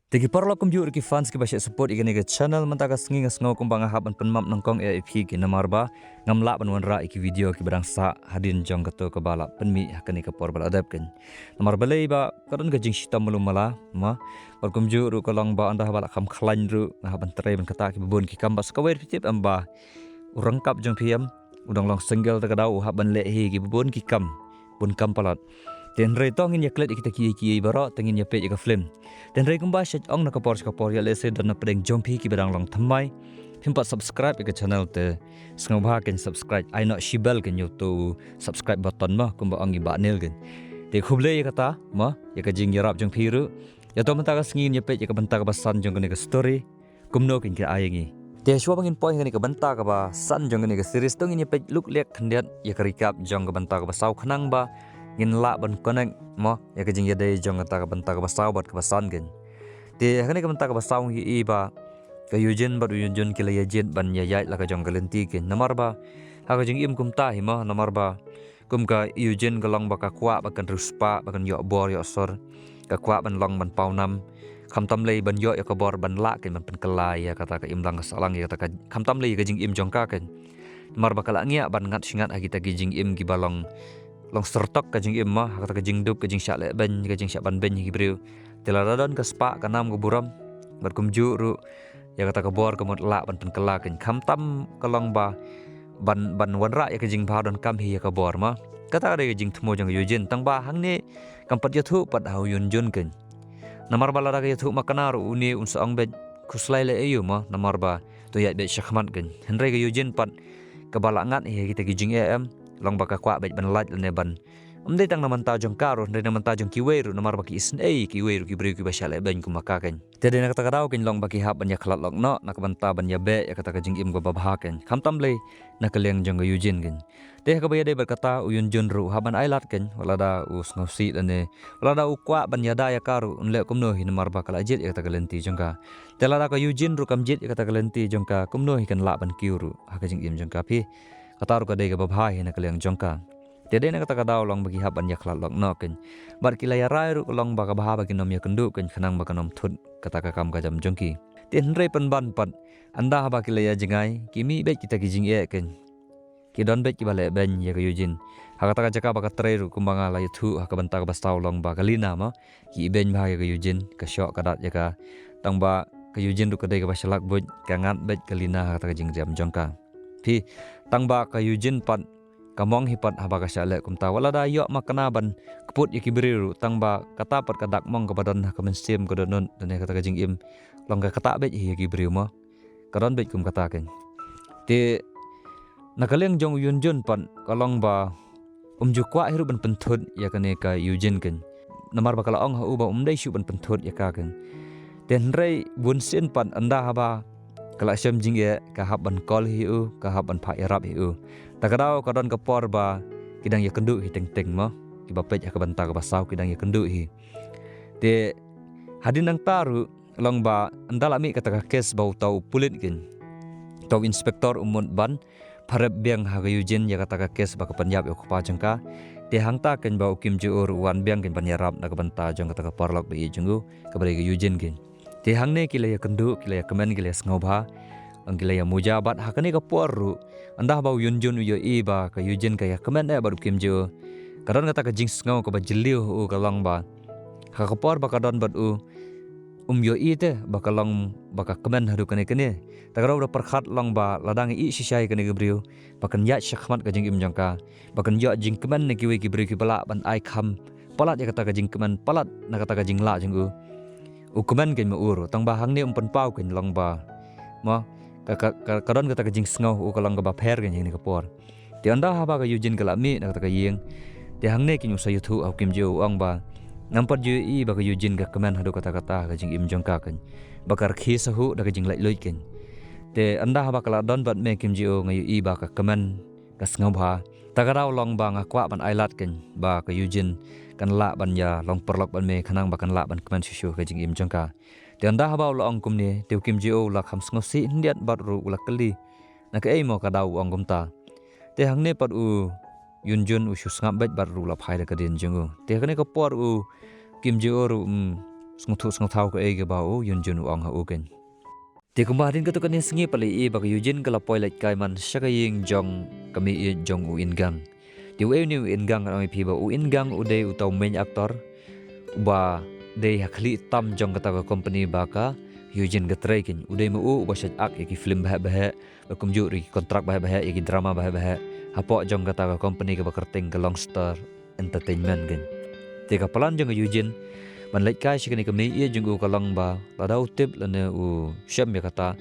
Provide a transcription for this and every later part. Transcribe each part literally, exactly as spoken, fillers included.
Te ki paralok kumjuh ruh ki fans kiba shait support ïa kane ka channel, mynta ka sngi nga sngew kumba nga hap ban pynmap nyngkong ïa phi ki, namar ba ngam lah ban wanrah ïa ki video kiba dang sah hadien jong kato kaba la pynmih ha kane ka por ba la dep kein. Namar balei ba ka don ka jingshitom malu mala, ma. Bad kumjuh ruh ka long ba ynda haba la kham khlaiñ ruh nga hap ban trei ban kata kiba bun ki kam, bad sa kawei ruh phi tip em ba u ryngkap jong phi em, u dang long single, te ka daw u hap ban leh hi kiba bun ki kam, bun kam palat. Te hynrei to ngin ïa klet ïa kita kiei kiei baroh, te ngin ïa peit ïa ka film. Te hynrei kumba shait ong na ka por sha ka por, ïa lehse don na pdeng jong phi kiba dang long thymmai phim pat subscribe ïa ka channel, te sngewbha kein subscribe, ai noh shi bell kein, ïa uto u subscribe button, ma, kumba ong i Bah Neil kein. Te khublei ïa kata, ma, ïa ka jingïarap jong phi ruh. Ïa to mynta ka sngi ngin ïa peit ïa ka bynta kaba san jong kane ka story, kumno kein ki ai ïa ngi. Te shuwa ba ngin poi ha kane ka bynta kaba san jong kane ka series, to ngin ïa peit luk lek khyndiat ïa ka recap jong ka bynta kaba saw, khnang ba ngin lah ban connect, mo, ïa ka jingïadei jong kata ka bynta kaba saw bad kaba san kein. Te ha kane ka bynta kaba saw ngi ïohi ba ka Eugene bad u Eunjun ki la ïa jied ban ïa ïaid la ka jong ka lynti kein, namar ba ha ka jingim kumta hi, mo, namar ba kum ka Eugene ka long ba ka kwah ba kan riewspah, ba kan ïoh bor ïoh sor, ka kwah ban long ban pawnam, khamtam lei ban ïoh ïa ka bor ban lah kein ban pynkylla ïa kata ka imlang ka sahlang, ïa kata ka, khamtam lei ïa ka jingim jong ka kein. Namar ba ka la ngiah ban ngat shi ngat ha kita ki jingim kiba long, long syrtok ka jingim, ma, ha kata ka jingduk, ka jingshah lehbeiñ, ka jingshah banbeiñ ha ki briew. Te lada don ka spah ka nam ka burom bad kumjuh ruh ïa kata ka bor ka mut lah ban pynkylla kein, khamtam ka long ba ban, ban wanrah ïa ka jingbha donkam hi ïa ka bor, ma. Kata ka dei ka jingthmu jong ka Eugene, tang ba hangne kam pat ïathuh pat ha u Eunjun kein. Namar ba lada ka ïathuh makna ruh une un sa ong beit, khuslai leh aïu, ma, namar ba to ïaid beit shakhmat kein. Hynrei ka Eugene pat kaba la ngat hi ha kita ki jingeh em, long ba ka kwah beit ban lait lane ban, ym dei tang na bynta jong ka ruh, hynrei na bynta jong kiwei ruh, namar ba ki isynei kiwei ruh ki briew kiba shah lehbeiñ kum ma ka kein. Te dei na kata ka daw kein long ba ki hap ban ïa khlad lok noh na ka bynta ban ïa beh ïa kata ka jingim kaba bha kein, khamtam lei na ka liang jong ka Eugene kein. Te ha kaba ïadei bad kata, u Eunjun ruh u hap ban ailad kein, wat lada u sngewsih lane wat lada u kwah ban ïada ïa ka ruh un leh kumno hi, namar ba ka la jied ïa kata ka lynti jong ka. Te lada ka Eugene ruh kam jied ïa kata ka lynti jong ka, kumno hi kan lah ban kiew ruh ha ka jingim jong ka, phi? Kata ruh ka dei kaba bha hi na ka liang jong ka. Te dei na kata ka daw long ba ki hap ban ïa khlad lok noh kein. Bad ki la ïa rai ruh ka long ba ka bha ba kin ym ïakynduh kein, khnang ba kan ym thut kata ka kam ka jam jong ki. Te hynrei pynban pat, ynda haba ki la ïa jngai, ki mih beit kita ki jingeh kein. Ki don beit kiba lehbeiñ ïa ka Eugene. Ha kata ka jaka ba ka trei ruh kumba nga la ïathuh ha ka bynta kaba saw long ba ka Lina, ma, ki ibeiñ bha ïa ka Eugene, ka shoh ka dat ïa ka. Tang ba ka Eugene ruh ka dei kaba shlak buit, ka ngat beit ka Lina ha kata ka jingriam jong ka, phi. Tang ba ka Eugene pat ka mong hi pat haba ka shah leh kumta, wat lada ïoh makna ban kput ïa ki briew ruh, tang ba kata pat ka dak mong kaba don ha ka mynsiem ka dohnud lane kata ka jingim, long ka ktah beit hi ïa ki briew, ma. Ka don beit kum kata kein. Te na ka liang jong u Eunjun pat ka long ba um ju kwah hi ruh ban pynthut ïa kane ka Eugene kein, namar ba ka la ong ha u ba um dei shuh ban pynthut ïa ka kein. Te hynrei bunsien pat ynda haba ka la shem jingeh, ka hap ban call hi u, ka hap ban phah ïarap hi u. Ta ka daw ka don ka por ba ki dang ïakynduh hi teng teng, mo, kiba peit ha ka bynta kaba saw ki dang ïakynduh hi. Te hadien nangta ruh long ba ynda la mih kata ka case ba uta u pulit kein, uta u inspector u mut ban pharep biang ha ka Eugene ïa kata ka case ba ka pynïap ïa u kpa jong ka. Te hangta kein ba u Kim Ji-woo ruh u wan biang kein ban ïarap na ka bynta jong kata ka paralok ba ïeit jong u, kaba dei ka Eugene kein. Te hangne ki la ïakynduh, ki la ïakmen, ki la ïasngewbha, ki la ïamuja bad ha kane ka por ruh, ynda haba u Eunjun u ïohi ba ka Eugene ka ïakmen eh bad u Kim Ji-woo, ka don kata ka jingsngew kaba jylliew ha u, ka long ba ha ka por ba ka don bad u, um ïohi te ba ka long ba ka kmen haduh kane kane. Ta ka daw da pyrkhat long ba lada nga ïeh shisha ïa kane ka briew, ba kan ïaid shakhmat ka jingim jong ka, ba kan ïoh jingkmen na kiwei ki briew kiba lah ban ai kham palat ïa kata ka jingkmen, palat na kata ka jinglah jong u. U kmen kein ma u ruh, tang ba hangne um pynpaw kein, long ba, mo, ka, ka, ka, ka don kata ka jingsngew ha u, ka long kaba pher kein ha kane ka por. Te ynda haba ka Eugene ka la mih na kata ka ïing, te hangne kein u sa ïathuh ha u Kim Ji-woo, u ong ba ngam pat ju ïohi ba ka Eugene ka kmen haduh katta katta ha ka jingim jong ka kein, ba ka rkhie sahuh da ka jinglaitluid kein. Te ynda haba ka la don bad me Kim Ji-woo, nga ïohi ba ka kmen, ka sngewbha. Ta ka daw long ba nga kwah ban ailad kein ba ka Eugene kan lah ban ïa long paralok bad me, khnang ba kan lah ban kmen shuh shuh ha ka jingim jong ka. Te ynda haba u la ong kumne, te u Kim Ji-woo u la kham sngewsih khyndiat bad ruh u la kylli, na kaei mo ka daw u ong kumta? Te hangne pat u Eunjun u shu sngap beit bad ruh u la phai da ka dien jong u. Te ha kane ka por u Kim Ji-woo ruh um sngewthuh sngewthaw kaei kaba u Yunjin u ong ha u keiñ. Te kumba hadien katto katne sngi pat la ïohi ba ka Yujin ka la poi leit kai man sha ka ïing jong ka mei ïeit jong u Ingang. Te uei une u Ingang, ngan ong ïa phi ba u Ingang u dei uta u main actor uba dei ha khlieh tam jong kata ka company ba ka Yujin ka trei keiñ. U dei ma u uba shait act ïa ki film baheh baheh, ba kumjuh ruh ki contract baheh baheh, ïa ki drama baheh baheh hapoh jong kata ka company kaba kyrteng ka Longstar Entertainment keiñ. Te ka plan jong ka Yujin ban leit kai sha kane ka mei ïeit jong u ka long ba lada u tip lane u shem ïa kata,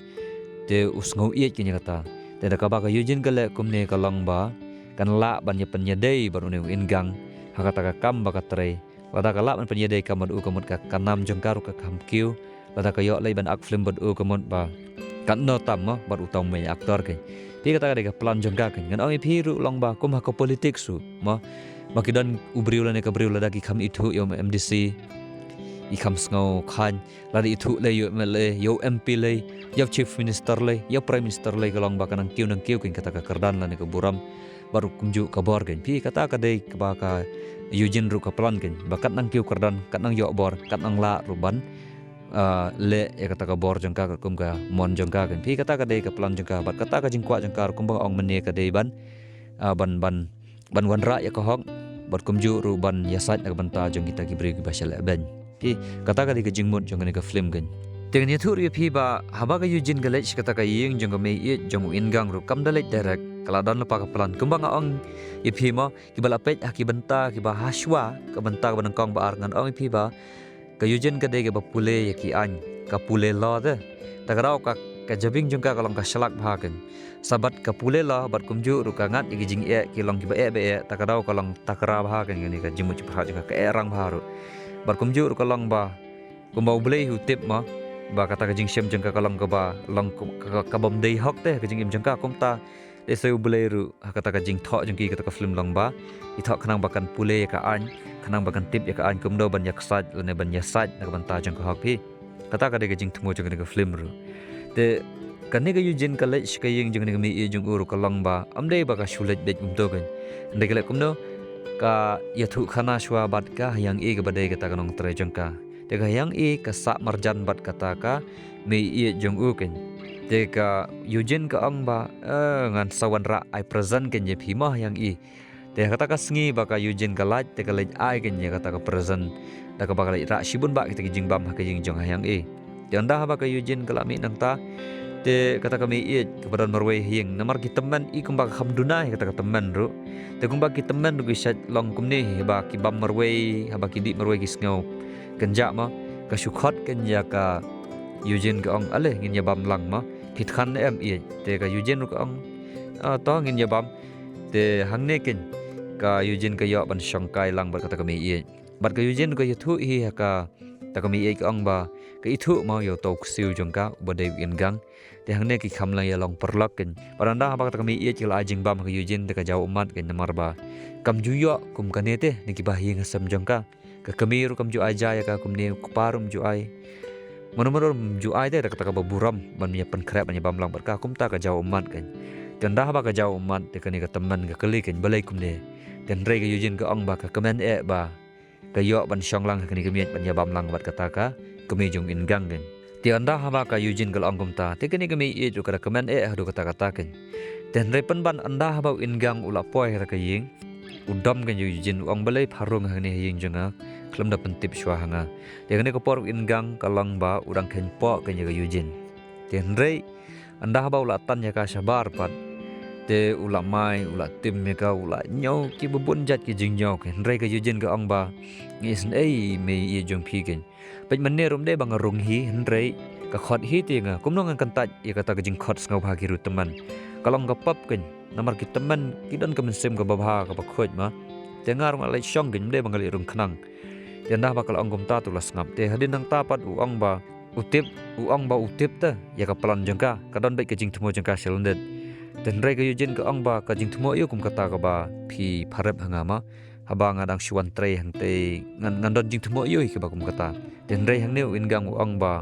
te u sngew ïeit keiñ ïa kata. Te da kaba ka Yujin ka leh kumne ka long ba kan lah ban ïa pynïadei bad une u Ingang ha kata ka kam ba ka trei. Lada ka lah ban pynïadei kam bad u, ka mut ka, ka nam jong ka ruh ka kham kiew. Lada ka ïoh lei ban act film bad u, ka mut ba katno tam mo bad uta u main actor keiñ. Phi, kata ka dei ka plan jong ka keiñ. Ngan ong ïa phi ruh long ba kum ha ka politics ruh mo, ba ki don u briew lane ka briew, lada ki kham ithuh ïa u MDC, ki kham sngew khlaiñ. Lada ithuh lei ïa u MLA, ïa u MP lei, ïa u Chief Minister lei, ïa u Prime Minister lei, ka long ba ka nang kiew nang kiew keiñ kata ka kyrdan lane ka burom bad ruh kumjuh ka bor keiñ. Phi, kata ka dei kaba ka Yujin ruh ka plan keiñ, ba kat nang kiew kyrdan, kat nang ïoh bor, kat nang lah ruh ban ah, leh ïa kata ka bor jong ka katkum ka mon jong ka keiñ. Phi, kata ka dei ka plan jong ka bad kata ka jingkwah jong ka ruh kumba nga ong mynne ka dei ban, ah, ban, ban, ban wanrah ïa ka hok bad kumjuh ruh ban ïasaid na ka bynta jong kita ki briew kiba sha lehbeiñ. Phi, kata ka dei ka jingmut jong kane ka film keiñ. Te ngan ïathuh ruh ïa phi ba haba ka Yujin ka leit sha kata ka ïing jong ka mei ïeit jong u Ingang ruh kam da leit direct, ka la don lypa ka plan. Kumba nga ong ïa phi mo, kiba la peit ha ki bynta kiba hashwa, ka bynta kaba nyngkong ba ar, ngan ong ïa phi ba ka Yujin ka dei kaba pule ïa ki aiñ, ka pule law te. Ta ka daw ka, ka jabieng jong ka ka long ka shlak bha keiñ. Sa bad ka pule law bad kumjuh ruh ka ngat ïa ki jingeh ki long kiba eh ba eh, ta ka daw ka long takra bha keiñ, kane ka jingmut jingpyrkhat jong ka, ka eh rang bha ruh. Bad kumjuh ruh ka long ba kumba U Blei hi u tip mo ba kata ka jingshem jong ka ka long kaba, long ka, ka, ka bym dei hok te ka jingim jong ka, kumta lehse U Blei ruh ha kata ka jingthoh jong ki kata ka film long ba i thoh khnang ba kan pule ïa ka aiñ, khnang ba kan tip ïa ka aiñ kumno ban ïaksaid lane ban ïasaid na ka bynta jong ka hok, phi. Kata ka dei ka jingthmu jong kane ka film ruh. Te kane ka Yujin ka leit sha ka ïing jong kane ka mei ïeit jong u ruh ka long ba ym dei ba ka shu leit beit kumto keiñ. Hynrei ka leit kumno, ka ïathuh khana shuwa bad ka Hyang E kaba dei kata ka nongtrei jong ka. Te ka Hyang E ka sah marjan bad kata ka mei ïeit jong u keiñ. Te ka Yujin ka ong ba, eh, ngan sa wanrah ai present keiñ ïa phi mo Hyang E. Te ha kata ka sngi ba ka Yujin ka lait, te ka leit ai keiñ ïa kata ka present da kaba ka leit rah shibun bah kita ki jingbam ha ka ïing jong ka Hyang E. Te ynda haba ka Yujin ka la mih nangta, te kata ka mei ïeit kaba don marwei ha ïing, namar ki tymmen i kumba ka kham duna ïa kata ka tymmen ruh. Te kumba ki tymmen ruh ki shait long kumne hi, haba ki bam marwei, haba ki dih marwei ki sngew kynjah mo, ka shu khot keiñ ïa ka Yujin ka ong, ale ngin ïa bam lang mo, phi thngan ne em ïeit? Te ka Yujin ruh ka ong, ah, to ngin ïa bam. Te hangne keiñ ka Yujin ka ïoh ban shongkai lang bad kata ka mei ïeit. Bad ka Yujin ka ïathuh hi ha kata ka mei ïeit ka ong ba ka ithuh mo ïa uta u ksiew jong ka uba dei u Ingang. Te hangne ki kham la ïa long paralok keiñ. Bad ynda haba kata ka mei ïeit ka la ai jingbam ha ka Yujin te ka jaw ummat keiñ namar ba kam ju ïoh kum kane te na kiba ha ïing ha sem jong ka. Ka kmie ruh kam ju ai ja ïa ka kumne, u kpa ruh ym ju ai. Mano mano ruh ym ju ai te da kata kaba burom ban ïa pynkhreh ban ïa bam lang bad ka, kumta ka jaw ummat keiñ. Te ynda haba ka jaw ummat te kane ka tymmen ka kylli keiñ balei kumne. Te hynrei ka Yujin ka ong ba ka kmen eh ba ka ïoh ban shong lang ha kane ka miej ban ïa bam lang bad kata ka kmie jong u Ingang keiñ. Te ynda haba ka Yujin ka la ong kumta, te kane ka mei ïeit ruh ka da kmen eh haduh katta katta keiñ. Te hynrei pynban ynda haba u Ingang u la poi ha kata ka ïing, u dom keiñ ïa u Yujin, u ong, balei pha rung hangne ha ïing jong nga, khlem da pyntip shuwa ha nga. Te kane ka por u Ingang ka long ba u dang kheiñpoh keiñ ïa ka Yujin. Te hynrei ynda haba u la tan ïa ka shabar pat, te u la mai, u la tim ïa ka, u la ñiew kiba bun jait ki jingñiew keiñ. Hynrei ka Yujin ka ong ba, ngi isynei mei ïeit jong phi keiñ. Peit mynne ruh ym dei ba nga rung hi, hynrei ka khot hi te ïa nga. Kumno ngan kyntait ïa kata ka jingkhot sngewbha ki riew tymmen? Ka long ka pop keiñ, namar ki tymmen ki don ka mynsiem kaba bha kaba khuid ma. Te nga ruh nga leit shong keiñ, ym dei ba nga leit rung khnang. Te ynda haba ka la ong kumta te u la sngap. Te hadien nangta pat u ong ba u tip, u ong ba u tip te ïa ka plan jong ka. Ka don beit ka jingthmu jong ka sha lyndet. Te hynrei ka Yujin ka ong ba ka jingthmu aïu kum kata kaba phi pharep ha nga ma. Haba nga dang shu wan trei hangtei ngan, ngan don jingthmu aïu hi kaba kum kata. Te hynrei hangne u Ingang u ong ba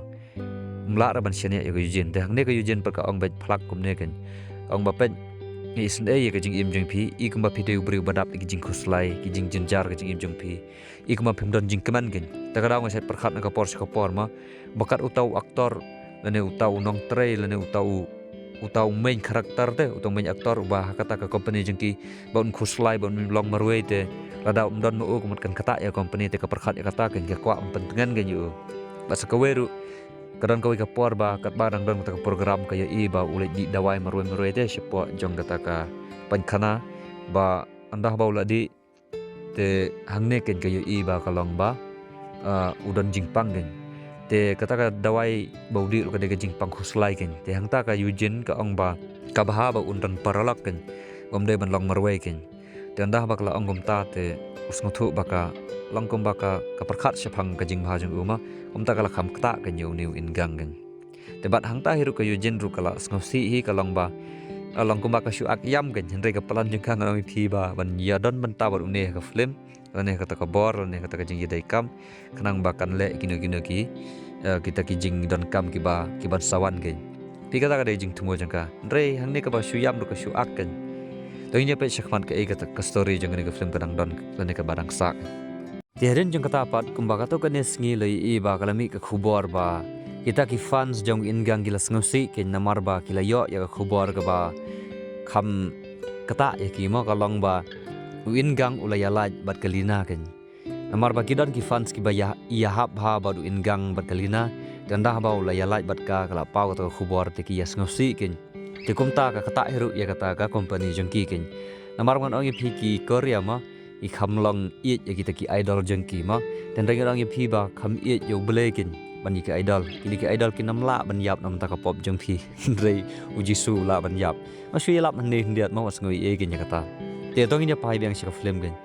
um lah re ban shaniah ïa ka Yujin. Te hangne ka Yujin pat ka ong beit phlak kumne keiñ. Ong ba peit, Nga isynei ïa ka jingim jong phi, i kumba phi dei u briew ba dap ïa ki jingkhuslai, ki jingjynjar ka jingim jong phi. I kumba phim don jingkmen kein. Te ka daw nga shait pyrkhat na ka por sha ka por ma. Ba kat uta u aktor, lane uta u nongtrei, lane uta u, uta u main character te, uta u main aktor uba ha kata ka company jong ki, ba un khuslai, ba un long marwei te. Lada um don ma u ka mut kan ktah ïa ka company te, ka pyrkhat ïa kata kein, ka kwah ban pyntngen kein ïa u. Bad sa kawei ruh, ka don kawei ka por ba katba dang don kata ka program ka ïohi ba u leit dih dawai marwei marwei te shapoh jong kata ka painkhana, ba ynda ba u la dih, te hangne kein ka ïohi ba ka long ba, ah, u don jingpang kein. Te kata ka dawai ba u dih ruh ka dei ka jingpang khuslai kein. Te hangta ka Eugene ka ong ba ka bha ba un don paralok kein, bym dei ban long marwei kein. Te ynda ba ka la ong kumta te u sngewthuh ba ka long kumba ka, ka pyrkhat shaphang ka jingbha jong u ma, kumta ka la kham ktah kein ïa une u Ingang kein. Te bad hangta hi ruh ka Eugene ruh ka la sngewsih hi, ka long ba, ka long kumba ka shu ak ïam kein, hynrei ka plan jong ka, ngan ong ïa phi ba ban ïadon bynta bad une ha ka film, lane ha kata ka bor, lane ha kata ka jingïadei kam, khnang ba kan leh kino kino ki, eh, kita ki jingdonkam kiba, ki ban sa wan kein. Te kata ka dei jingthmu jong ka. Hynrei hangne kaba shu ïam ruh ka shu ak kein. To ngin ïa peit shakhmat kaei kata ka story jong kane ka film ka dang don, lane kaba dang sah kein. Te hadien jong kata pat, kumba katto katne sngi la ïohi ba ka la mih ka khubor ba kita ki fans jong u Ingang ki la sngewsih kein, namar ba ki la ïoh ïa ka khubor kaba kham ktah ïa ki, mo, ka long ba u Ingang u la ïalait bad ka Lina kein. Namar ba ki don ki fans kiba ïa, ïahap bha bad u Ingang bad ka Lina, te ynda ba u la ïalait bad ka, ka la paw kata ka khubor, te ki ïa sngewsih kein. Te kumta ka ktah hi ruh ïa kata ka company jong ki kein. Namar ngan ong ïa phi, ki Korea ma, i kham long ïeit ïa kita ki idol jong ki ma. Te hynrei ngan ong ïa phi ba kham ïeit ïa U Blei kein ban ïa ki idol. Kine ki idol kin ym lah ban ïap na ka bynta ka pop jong phi. Hynrei U Jisu u lah ban ïap. Nga shu ïalap hangne khyndiat ma, wat sngew ei ei kein ïa kata. Te to ngin ïa phai biang sha ka film kein.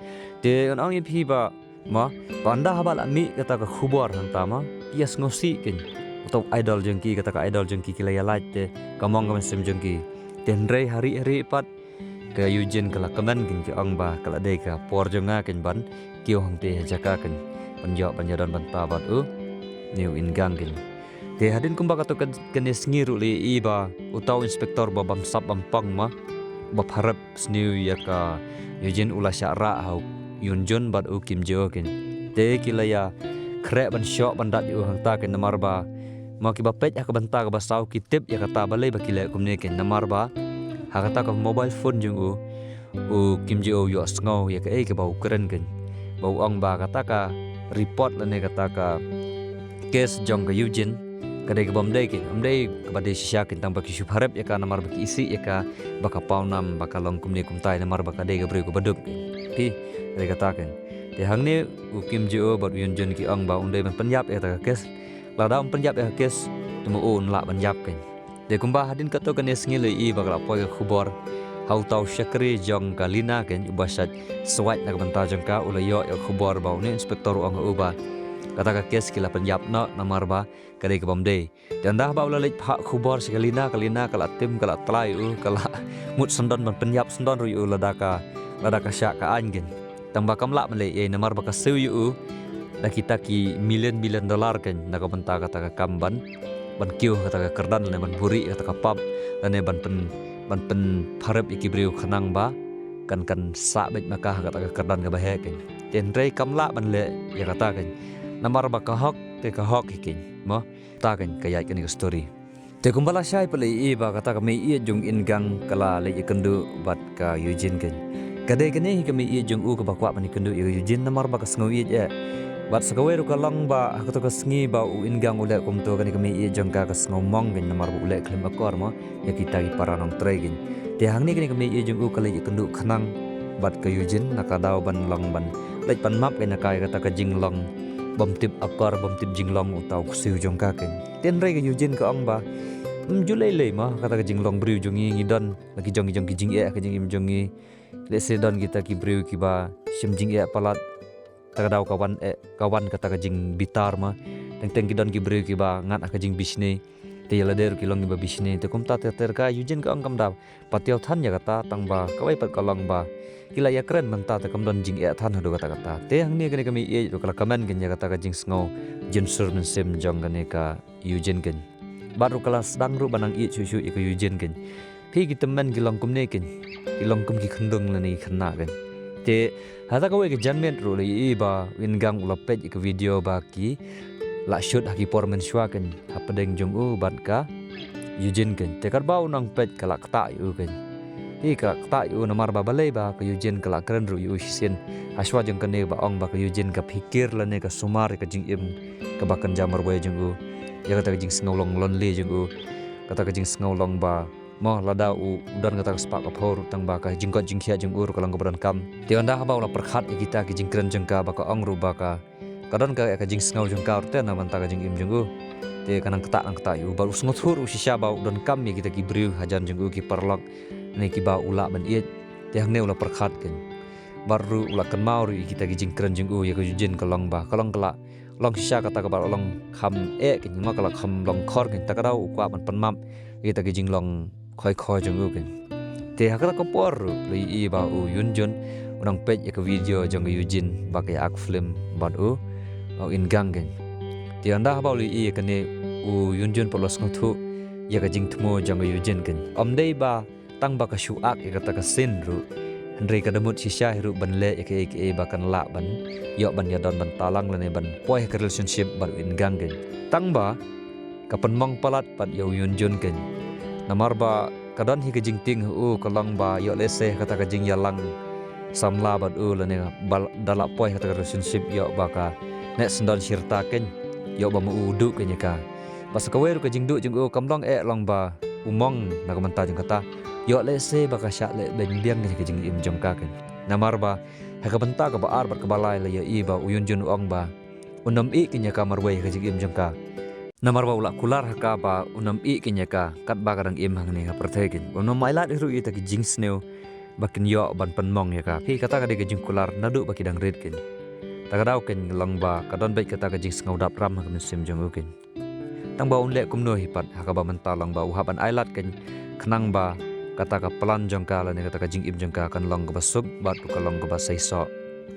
Te ngan ong ïa phi ba, ma, ba ynda haba la mih kata ka khubor hangta ma, ki ïa sngewsih kein. Uta u idol jong ki, kata ka idol jong ki, ki la ïalait te, ka mong ka mynsiem jong ki. Te hynrei ha rieh ha rieh pat, ka Eugene ka la kmen kein, ka ong ba ka la dei ka por jong nga kein ban kiew hangtei ha jaka kein, ban ïoh ban ïadon bynta bad une u Ingang kein. Te hadien kumba katto ka, kane sngi ruh la ïohi ba uta u inspector ba bamsap bampong ma, ba pharep sniew ïa ka Eugene, u la shah rah ha u Hyunjin bad u Kim Ji-woo kein. Te ki la ïa khreh ban shoh ban dat ïa u hangta kein, namar ba ma kiba peit ha ka bynta kaba saw ki tip ïa kata, balei ba ki leh kumne kein, namar ba ha kata ka mobile phone jong u, u Kim Ji-woo u ïohsngew ïa kaei kaba u kren kein. Ba u ong ba kata ka report lane kata ka case jong ka Eugene ka dei kaba ym dei kein, ym dei kaba dei shisha kein, tang ba ki shu pharep ïa ka namar ba ki isih ïa ka ba ka pawnam, ba ka long kumne kumtai, namar ba ka dei ka briew kaba duk kein. Phi, ka dei kata kein. Te hangne u Kim Ji-woo bad u Hyunjin ki ong ba un dei ban pynïap ïa kata ka case. Lada um pynïap ïa ka case, te ma u un lah ban ïap kein. Te kumba hadien katto katne sngi la ïohi ba ka la poi ka khubor ha uta u shakri jong ka Lina kein, uba shait swait na ka bynta jong ka, u la ïoh ïa ka khubor ba une u inspector u ong ha u ba kata ka case ki la pynïap noh namar ba ka dei kaba ym dei. Te ynda ba u la leit phah khubor sha ka Lina, ka Lina ka la tim, ka la tlai u, ka la mut syndon ban pynïap syndon ruh ïa u lada ka, lada ka shah ka aiñ kein. Tang ba kam lah ban leh ei ei namar ba ka siew ïa u da kita ki million million dollar kein na ka bynta kata ka kam ban, ban kiew kata ka kyrdan lane ban buhrieh kata ka pap lane ban pyn, ban pynpharep ïa ki briew khnang ba kan, kan sah beit ma ka ha kata ka kyrdan kaba heh kein. Te hynrei kam lah ban leh ïa kata kein. Namar ba ka hok te ka hok hi kein, mo. Ta kein ka ïaid kane ka story. Te kumba lashai pat la ïohi ba kata ka mei ïeit jong u Ingang ka la leit ïakynduh bad ka Eugene kein. Ka dei kane hi ka mei ïeit jong u kaba kwah ban ïakynduh ïa ka Eugene namar ba ka sngew ïeit eh. Bad sa kawei ruh ka long ba ha kato ka sngi ba u Ingang u leh kumto, kane ka mei ïeit jong ka ka sngew mong kein namar ba u leh khlem akor mo ïa kita ki para nongtrei kein. Te hangne kane ka mei ïeit jong u ka leit ïakynduh khnang bad ka Eugene na ka daw ban long ban leit pan map kein na ka ïa kata ka jinglong bym tip akor bym tip jinglong uta u ksiew jong ka kein. Te hynrei ka Eugene ka ong ba, ym ju lei lei mo, kata ka jinglong briew jong ngi, ngi don la ki jong ki jong ki jingeh ha ka jingim jong ngi. Lehse don kita ki briew kiba shem jingeh palat, ta ka daw ka wan eh, ka wan kata ka jingbitar mo. Teng teng ki don ki briew kiba ngat ha ka jingbishni. Te ïa lade ruh ki long kiba bishni. Te kumta ter ter ka Eugene ka ong kam da patiaw than ïa kata, tang ba kawei pat ka long ba ki la ïakren mynta te kam don jingeh than haduh katta katta. Te hangne kane ka mei ïeit ruh ka la kmen kein ïa kata ka jingsngew jynsur mynsiem jong kane ka Eugene kein. Bad ruh ka la sdang ruh ban nang ïeit shuh shuh ïa ka Eugene kein. Phi ki tymmen ki long kumne kein. Ki long kum ki khyndung lane ki khynnah kein. Te hata kawei ka janmiet ruh la ïohi ba u Ingang u la peit ïa ka video ba ki la shoot ha ki por mynshuwa kein, hapdeng jong u bad ka Eugene kein. Te katba u nang peit ka la ktah ïa u kein. Hi ka la ktah ïa u namar ba balei ba ka Eugene ka la kren ruh ïa u shisien. Hashwa jong kane ba ong ba ka Eugene ka phikir lane ka sumar ïa ka jingim kaba kynja marwei jong u. Ïa kata ka jingsngew long lonely jong u. Kata ka jingsngew long ba mo lada u, u don kata ka spah ka phew ruh tang ba ka jingkoit jingkhiah jong u ruh ka long kaba donkam. Te ynda haba u la pyrkhat ïa kita ki jingkren jong ka ba ka ong ruh ba ka, ka don ka, ka jingsngew jong ka ruh te na bynta ka jingim jong u. Te ka nang ktah nang ktah ïa u bad u sngewthuh ruh shisha ba u donkam ïa kita ki briew hajan jong u ki paralok ne kiba u lah ban ïeit. Te hangne u la pyrkhat kein. Bad ruh u la kynmaw ruh ïa kita ki jingkren jong u ïa ka Eugene ka long ba ka long ka la long shisha kata kaba long kham eh kein, ma ka la kham long khor kein, ta ka daw u kwah ban pynmap ïa kita ki jinglong khoi khoi jong u kein. Te ha kata ka por ruh la ïohi ba u Eunjun u nang peit ïa ka video jong ka Eugene ba ka ïa ak film bad u, u Ingang kein. Te ynda haba u la ïohi ïa kane u Eunjun pat u la sngewthuh ïa ka jingthmu jong ka Eugene kein. Ym dei ba tang ba ka shu ak ïa kata ka scene ruh, hynrei ka da mut shisha hi ruh ban leh ïa kaei kaei ba kan lah ban ïoh ban ïadon ban talang lane ban poi ha ka relationship bad u Ingang kein. Tang ba ka pynmong palat pat ïa u Eunjun kein. Namar ba ka don hi ka jingtieng ha u ka long ba ïoh lehse kata ka jingïalang samla bad u lane ba da la poi ha kata ka relationship ïoh ba ka neh syndon shirta kein, ïoh ba ma u u duh kein ïa ka. Bad sa kawei ruh ka jingduh jong u kam long eh long ba u mong na ka bynta jong kata. Ïoh lehse ba ka shah leh beiñ biang ïa ka jingim jong ka kein. Namar ba ha ka bynta kaba ar bad kaba lai la ïohi ba u Eunjun u ong ba un ym ïeh kein ïa ka marwei ha ka jingim jong ka. Namar ba u la kular ha ka ba un ym ïeh kein ïa ka katba ka dang im hangne ha pyrthei kein. Un ym ailad hi ruh ïa kita ki jingsniew ba kin ïoh ban pynmong ïa ka. Phi kata ka dei ka jingkular naduh ba ki dang rit kein. Ta ka daw kein long ba ka don beit kata ka jingsngew dap ram ha ka mynsiem jong u kein. Tang ba un leh kumno hi pat ha kaba mynta long ba u hap ban ailad kein khnang ba kata ka plan jong ka lane kata ka jingim jong ka kan long kaba suk bad ruh ka long kaba seisoh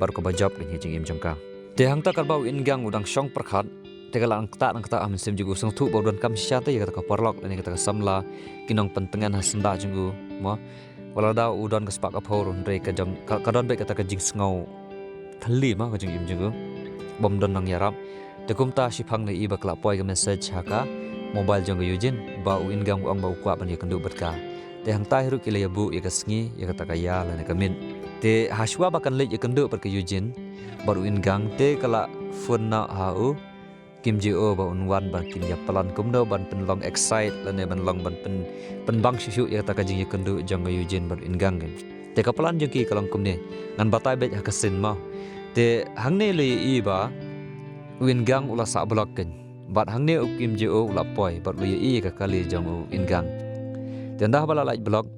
bad ruh kaba jop kein ha jingim jong ka. Te hangta katba u Ingang u dang shong pyrkhat te ka la nang ktah nang ktah ha mynsiem jong u, sngewthuh ba u donkam shisha te ïa kata ka paralok lane kata ka samla ki nongpyntngen ha syndah jong u mo. Wat la da u don ka spah ka phew ruh hynrei ka jong ka, ka don beit kata ka jingsngew thylli ma ka jingim jong u. Bym don nongïarap. Te kumta shiphang la ïohi ba ka la poi ka message ha ka mobile jong ka Eugene ba u Ingang u ong ba u kwah ban ïakynduh bad ka. Te hangta hi ruh ki la ïabuh ïa ka sngi ïa kata ka ïa lane ka miet. Te hashwa ba kan leit ïakynduh bad ka Eugene bad u Ingang te ka la phone noh ha u Kim Ji-o ba un wan ba kin ïa plan kumno ban pynlong excite lane ban long ban pyn, pynbang shuh shuh ïa kata ka jingïakynduh jong ka Eugene bad u Ingang kein. Te ka plan jong ki ka long kumne, ngan batai beit ha ka scene mo. Te hangne la ïohi ba u Ingang u la sah block kein. Bad hangne u Kim Ji-o u la poi bad u la ïohi ïa ka kali jong u Ingang. Te ynda haba la lait block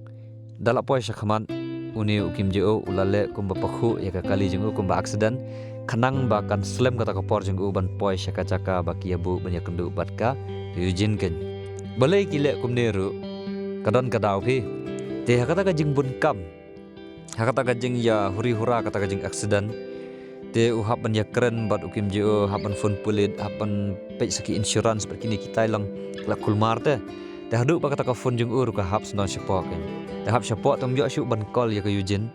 da la poi sha khmat une u Kim Ji-o u la leh kumba pakhuh ïa ka kali jong u kumba accident khnang ba kan slem kata ka por jong u ban poi sha ka jaka ba ki ïabuh ban ïakynduh bad ka Eugene kein. Balei ki leh kumne ruh ka don ka daw phi. Te ha kata ka jingbun kam, ha kata ka jingïa huri hura kata ka jing accident, te u hap ban ïakren bad u Kim Ji-o, hap ban phone pulit, hap ban peit sa ki insurance bad kine kitai lang la kulmar te. Te haduh ba kata ka phone jong u ruh ka hap sdang shapoh kein. Te hap shapoh te ym ïoh shuh ban call ïa ka Eugene.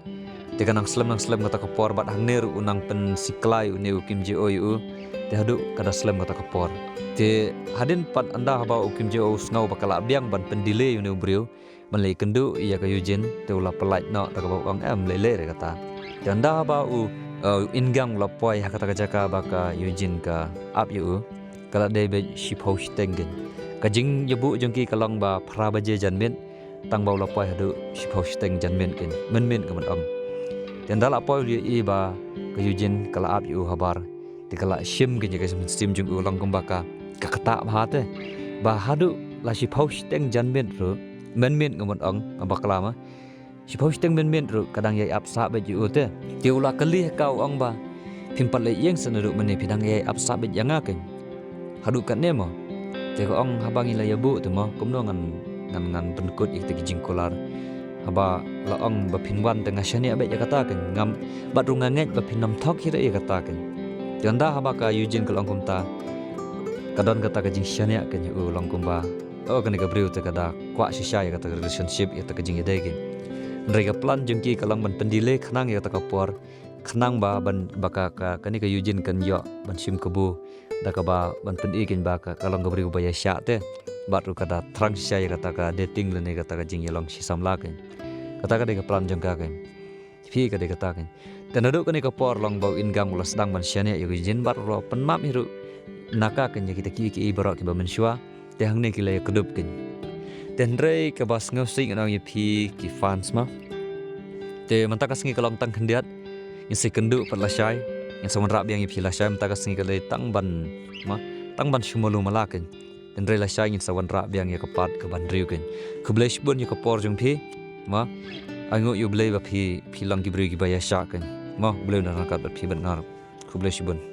Te ka nang slem nang slem kata ka por bad hangne ruh u nang pynsiklai une u Kim Ji-o ïa u. Te haduh ka da slem kata ka por. Te hadien pat ynda haba u Kim Ji-o u sngew ba ka la biang ban pyndelay une u briew ban leit kynduh ïa ka Eugene te u la pyllait noh da kaba u ong em lei lei re kata. Te ynda haba u, eh, u Ingang u la poi ha kata ka jaka ba ka Eugene ka ap ïa u ka la dei beit shiphew shiteng kein. Ka jingïabuh jong ki ka long ba phra baje janmiet tang ba u la poi haduh shiphew shiteng janmiet kein. Mynmiet ka mut ong. Te ynda la poi u la ïohi ba ka Eugene ka la ap ïa u habar. Te ka la shim kein ïa ka mynsiem jong u long kumba ka, ka ktah bha te. Ba haduh la shiphew shiteng janmiet ruh, mynmiet nga mut ong, nga bakla ma. Shiphew shiteng mynmiet ruh ka dang ïai ap sah beit ïa u te. Te u la kylli ha ka u ong ba phim pat leh ïeng sa naduh mynne phi dang ïai ap sah beit ïa nga kein. Haduh katne mo. Te ka ong haba ngi la ïabuh te mo kumno ngan, ngan, ngan pynkut ïa kita ki jingkular. Haba la ong ba phin wan te nga shaniah beit ïa kata kein, ngam bad ruh nga ngeit ba phin ym thok hi re ïa kata kein. Te ynda haba ka Eugene ka la ong kumta ka don kata ka jingshaniah kein ïa u long kumba Oh, kane ka briew te ka da kwah shisha ïa kata ka relationship, ïa kata ka jingïadei kein. Hynrei ka plan jong ki ka long ban pyndelay khnang ïa kata ka por, khnang ba ban, ba ka, ka, kane ka Eugene kan ïoh ban shim kabu da kaba ban pyni kein ba ka, ka long ka briew ba ïaishah te. Bad ruh ka da thrang shisha ïa kata ka dating lane kata ka jingïalong shi samla kein. Kata ka dei ka plan jong ka kein. Phi, ka dei kata kein. Te naduh kane ka por long ba u Ingang u la sdang ban shaniah ïa u Eugene bad u la pynmap hi ruh na ka kein ïa kita kiei kiei baroh kiba mynshuwa. Te hangne ki la ïakdup kein. Te hynrei kaba sngewsih ngan ong ïa phi ki fans ma, te mynta ka sngi ka long tang khyndiat. Ngin sa ïakynduh pat lashai. Ngin sa wanrah biang ïa phi lashai, mynta ka sngi ka dei tang ban, ma, tang ban shu malu mala kein. Hynrei lashai ngin sa wanrah biang ïa ka part kaba hynriew kein. Khublei shibun ïa ka por jong phi. Ma, ainguh ïa U Blei ba phi, phi long ki briew kiba ïaishah kein. Ma, U Blei un nang ryngkat bad phi bad nga ruh. Khublei shibun.